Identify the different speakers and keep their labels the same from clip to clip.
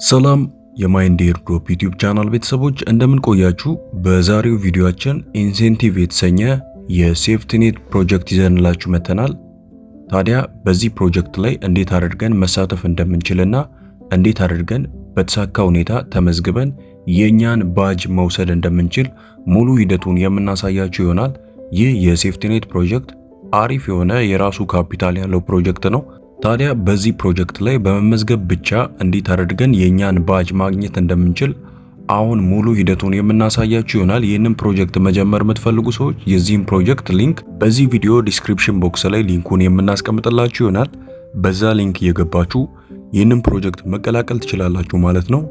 Speaker 1: ሰላም የ Mind Airdrop YouTube channel ቤተሰቦች፣ እንደምን ቆያችሁ? በዛሬው ቪዲዮአችን Incentive የተሰኘ የ safety net ፕሮጀክት ይዘንላችሁ መጥተናል። ታዲያ በዚህ ፕሮጀክት ላይ እንዴት አድርገን መሳተፍ እንደምንችልና እንዴት አድርገን በተሳካ ሁኔታ ተመዝግበን የእኛን ባጅ መውሰድ እንደምንችል ሙሉ ሂደቱን የምናሳያችሁ ይሆናል። ይህ የ safety net ፕሮጀክት አሪፍ የሆነ የራሱ ካፒታል ያለው ፕሮጀክት ነው። ታዲያ በዚህ ፕሮጀክት ላይ በመመዝገብ ብቻ እንዴት አድርገን የእኛን ባጅ ማግኘት እንደምንችል አሁን ሙሉ ሂደቱን የምናሳያችሁ ይሆናል። ይህንን ፕሮጀክት መጀመር የምትፈልጉ ሰዎች የዚህን ፕሮጀክት link በዚህ ቪዲዮ description box ላይ link ኡን የምናስቀምጥላችሁ ይሆናል። በዛ link እየገባችሁ ይህንን ፕሮጀክት መቀላቀል ትችላላችሁ ማለት ነው።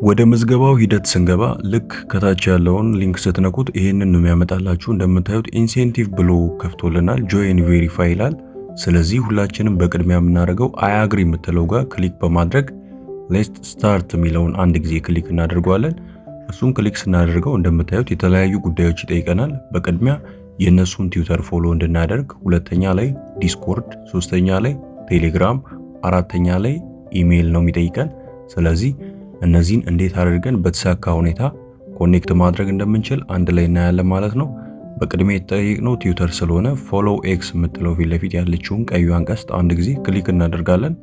Speaker 1: ወደ ምዝገባው ሂደት ስንገባ ልክ ከታች ያለውን link ስትነኩት ይህንን ነው የሚያመጣላችሁ። እንደምታዩት Incentive ብሎ ከፍቶልናል። Join, verify ይላል። ስለዚህ ሁላችንም በቅድሚያ የምናደርገው I agree የምትለው ጋር click በማድረግ let's start የሚለውን አንድ ጊዜ click እናደርገዋለን። እሱን click ስናደርገው እንደምታዩት የተለያዩ ጉዳዮች ይጠይቀናል። በቅድሚያ የእነሱን Twitter follow እንድናደርግ፣ ሁለተኛ ላይ Discord፣ ሶስተኛ ላይ ቴሌግራም፣ አራተኛ ላይ ኢሜይል ነው የሚጠይቀን። ስለዚህ እነዚህን እንዴት አድርገን በተሳካ ሁኔታ connect ማድረግ እንደምንችል አንድ ላይ እናያለን ማለት ነው። በቅድሚያ የተጠየቅነው ትዊተር ስለሆነ follow X የምትለው ፊት ለፊት ያለችውን ቀዩን ቀስት አንድ ጊዜ click እናደርጋለን።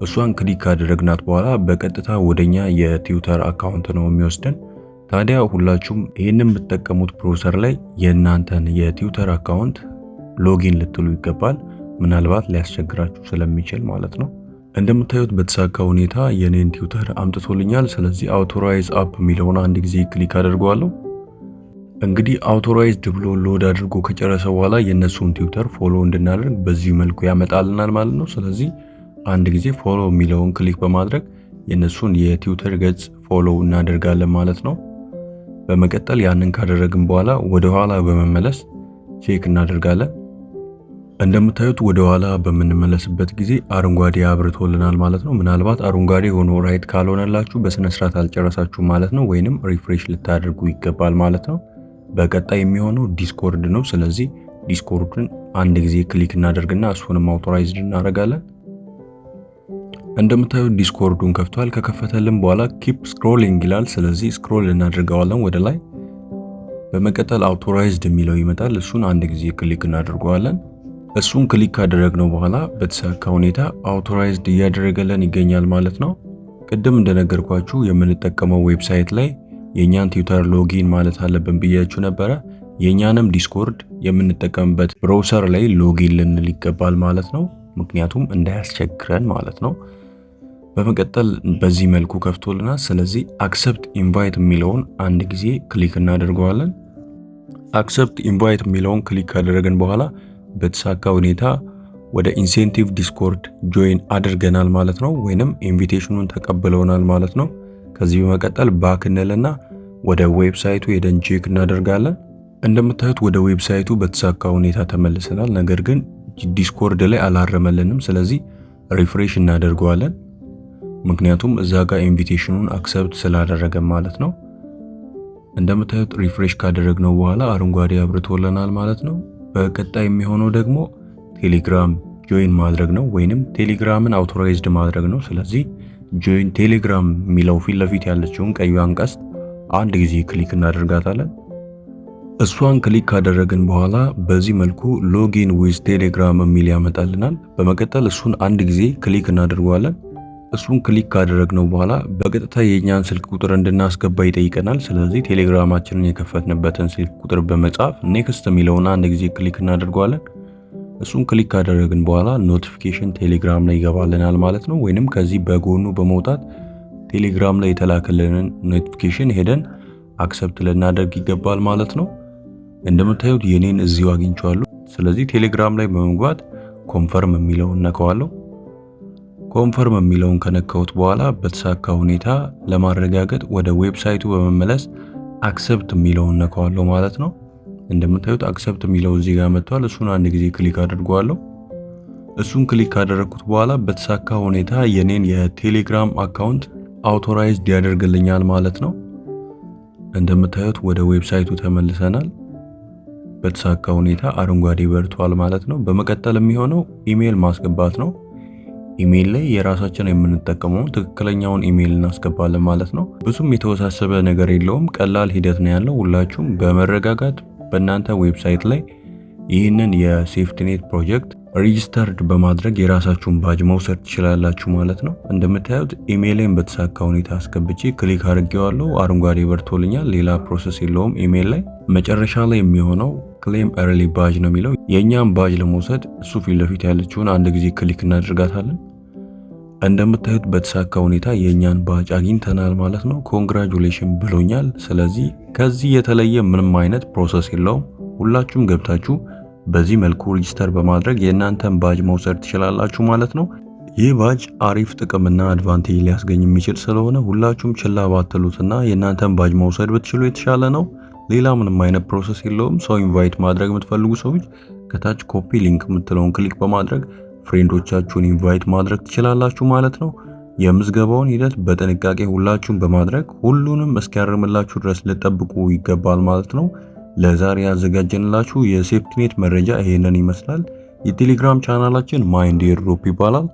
Speaker 1: እሷን click ካደረግናት በኋላ በቀጥታ ወደኛ የ Twitter account ነው የሚወስደን። ታዲያ ሁላችሁም ይህንን የምትጠቀሙት browser ላይ የእናንተን የ Twitter account login ልትሉ ይገባል። ምናልባት ሊያስቸግራችሁ ስለሚችል ማለት ነው። እንደምታዩት በተሳካ ሁኔታ የኔን ትዊተር አምጥቶልኛል። ስለዚህ authorize app የሚለውን አንድ ጊዜ click አደርገዋለሁ። እንግዲህ authorized ብሎ load አድርጎ ከጨረሰ በኋላ የእነሱን Twitter follow እንድናደርግ በዚህ መልኩ ያመጣልናል ማለት ነው። ስለዚህ አንድ ጊዜ follow የሚለውን click በማድረግ የእነሱን የትዊተር ገጽ follow እናደርጋለን ማለት ነው። በመቀጠል ያንን ካደረግን በኋላ ወደ ኋላ በመመለስ check እናደርጋለን። እንደምታዩት ወደ ኋላ በምንመለስበት ጊዜ አረንጓዴ አብርቶልናል ማለት ነው። ምናልባት አረንጓዴ ሆኖ right ካልሆነላችሁ በስነ ስርዓት አልጨረሳችሁም ማለት ነው፣ ወይንም refresh ልታደርጉ ይገባል ማለት ነው። በቀጣይ የሚሆነው Discord ነው። ስለዚህ Discord ን አንድ ጊዜ click እናደርግና እሱንም authorized እናደርጋለን። እንደምታዩት Discord ኡን ከፍቷል። ከከፈተልን በኋላ keep scrolling ይላል። ስለዚህ scroll እናደርገዋለን ወደ ላይ። በመቀጠል authorized የሚለው ይመጣል። እሱን አንድ ጊዜ click እናደርገዋለን። እሱን click ካደረግነው በኋላ በተሳካ ሁኔታ authorized እያደረገልን ይገኛል ማለት ነው። ቅድም እንደነገርኳችሁ የምንጠቀመው website ላይ የእኛን Twitter login ማለት አለብን ብያችሁ ነበረ። የእኛንም Discord የምንጠቀምበት browser ላይ login ልንል ይገባል ማለት ነው። ምክንያቱም እንዳያስቸግረን ማለት ነው። በመቀጠል በዚህ መልኩ ከፍቶልናል። ስለዚህ accept invite የሚለውን አንድ ጊዜ click እናደርገዋለን። Accept invite የሚለውን click ካደረግን በኋላ በተሳካ ሁኔታ ወደ Incentive Discord join አድርገናል ማለት ነው፣ ወይንም invitation ኑን ተቀብለውናል ማለት ነው። ከዚህ በመቀጠል back እንልና ወደ website ኡ ሄደን check እናደርጋለን። እንደምታዩት ወደ website ኡ በተሳካ ሁኔታ ተመልሰናል። ነገር ግን Discord ላይ አላረመልንም። ስለዚህ refresh እናደርገዋለን። ምክንያቱም እዛ ጋር invitation ኑን accept ስላደረገ ማለት ነው። እንደምታዩት refresh ካደረግነው በኋላ አረንጓዴ አብርቶልናል ማለት ነው። በቀጣይ የሚሆነው ደግሞ ቴሌግራም join ማድረግ ነው፣ ወይንም ቴሌግራምን authorized ማድረግ ነው። ስለዚህ join Telegram የሚለው ፊት ለፊት ያለችውን ቀዩን ቀስት አንድ ጊዜ click እናደርጋታለን። እሷን click ካደረግን በኋላ በዚህ መልኩ login with Telegram የሚል ያመጣልናል። በመቀጠል እሱን አንድ ጊዜ click እናደርገዋለን። እሱን click ካደረግነው በኋላ በቀጥታ የእኛን ስልክ ቁጥር እንድናስገባ ይጠይቀናል። ስለዚህ ቴሌግራማችንን የከፈትንበትን ስልክ ቁጥር በመጻፍ next የሚለውን አንድ ጊዜ click እናደርገዋለን። እሱን click ካደረግን በኋላ notification ቴሌግራም ላይ ይገባልናል ማለት ነው። ወይንም ከዚህ በጎኑ በመውጣት ቴሌግራም ላይ የተላከልንን notification ሄደን accept ልናደርግ ይገባል ማለት ነው። እንደምታዩት የኔን እዚሁ አግኝቼዋለሁ። ስለዚህ ቴሌግራም ላይ በመግባት confirm የሚለውን ነካዋለሁ። Confirm የሚለውን ከነካሁት በኋላ በተሳካ ሁኔታ ለማረጋገጥ ወደ website ኡ በመመለስ accept የሚለውን ነካዋለሁ ማለት ነው። እንደምታዩት accept የሚለው እዚህ ጋር መጥቷል። እሱን አንድ ጊዜ click አድርገዋለሁ። እሱን click ካደረግኩት በኋላ በተሳካ ሁኔታ የኔን የቴሌግራም account authorized ያደርግልኛል ማለት ነው። እንደምታዩት ወደ website ኡ ተመልሰናል። በተሳካ ሁኔታ አረንጓዴ በርቷል ማለት ነው። በመቀጠል የሚሆነው ኢሜይል ማስገባት ነው። ኢሜይል ላይ የራሳችን የምንጠቀመውን ትክክለኛውን ኢሜይል እናስገባለን ማለት ነው። ብዙም የተወሳሰበ ነገር የለውም። ቀላል ሂደት ነው ያለው። ሁላችሁም በመረጋጋት በእናንተ website ላይ ይህንን የ SafetyNet ፕሮጀክት registered በማድረግ የራሳችሁን ባጅ መውሰድ ትችላላችሁ ማለት ነው። እንደምታዩት ኢሜይሌን በተሳካ ሁኔታ አስገብቼ click አድርጌዋለሁ። አረንጓዴ በርቶልኛል። ሌላ process የለውም። ኢሜይል ላይ መጨረሻ ላይ የሚሆነው claim early badge ነው የሚለው። የእኛም ባጅ ለመውሰድ እሱ ፊት ለፊት ያለችውን አንድ ጊዜ click እናደርጋታለን። እንደምታዩት በተሳካ ሁኔታ የእኛን ባጅ አግኝተናል ማለት ነው። Congratulation ብሎኛል። ስለዚህ ከዚህ የተለየ ምንም አይነት process የለውም። ሁላችሁም ገብታችሁ በዚህ መልኩ register በማድረግ የእናንተን ባጅ መውሰድ ትችላላችሁ ማለት ነው። ይህ ባጅ አሪፍ ጥቅምና advantage ሊያስገኝ የሚችል ስለሆነ ሁላችሁም ችላ ባትሉትና የእናንተን ባጅ መውሰድ ብትችሉ የተሻለ ነው። ሌላ ምንም አይነት process የለውም። ሰው invite ማድረግ የምትፈልጉ ሰዎች ከታች copy link የምትለውን click በማድረግ friend ኦቻችሁን invite ማድረግ ትችላላችሁ ማለት ነው። የምዝገባውን ሂደት በጥንቃቄ ሁላችሁም በማድረግ ሁሉንም እስኪያርምላችሁ ድረስ ልጠብቁ ይገባል ማለት ነው። ለዛሬ ያዘጋጀንላችሁ የ SafetyNet መረጃ ይሄንን ይመስላል። የቴሌግራም ቻናላችን Mind Airdrop ይባላል።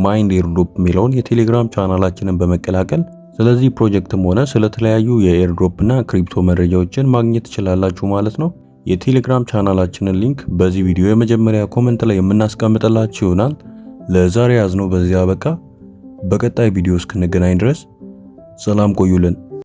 Speaker 1: Mind Airdrop የሚለውን የቴሌግራም ቻናላችንን በመቀላቀል ስለዚህ ፕሮጀክትም ሆነ ስለተለያዩ የ airdrop እና crypto መረጃዎችን ማግኘት ትችላላችሁ ማለት ነው። የቴሌግራም ቻናላችንን link በዚህ ቪዲዮ የመጀመሪያ comment ላይ የምናስቀምጥላችሁ ይሆናል። ለዛሬ ያዝነው በዚያ አበቃ። በቀጣይ ቪዲዮ እስክንገናኝ ድረስ ሰላም ቆዩልን።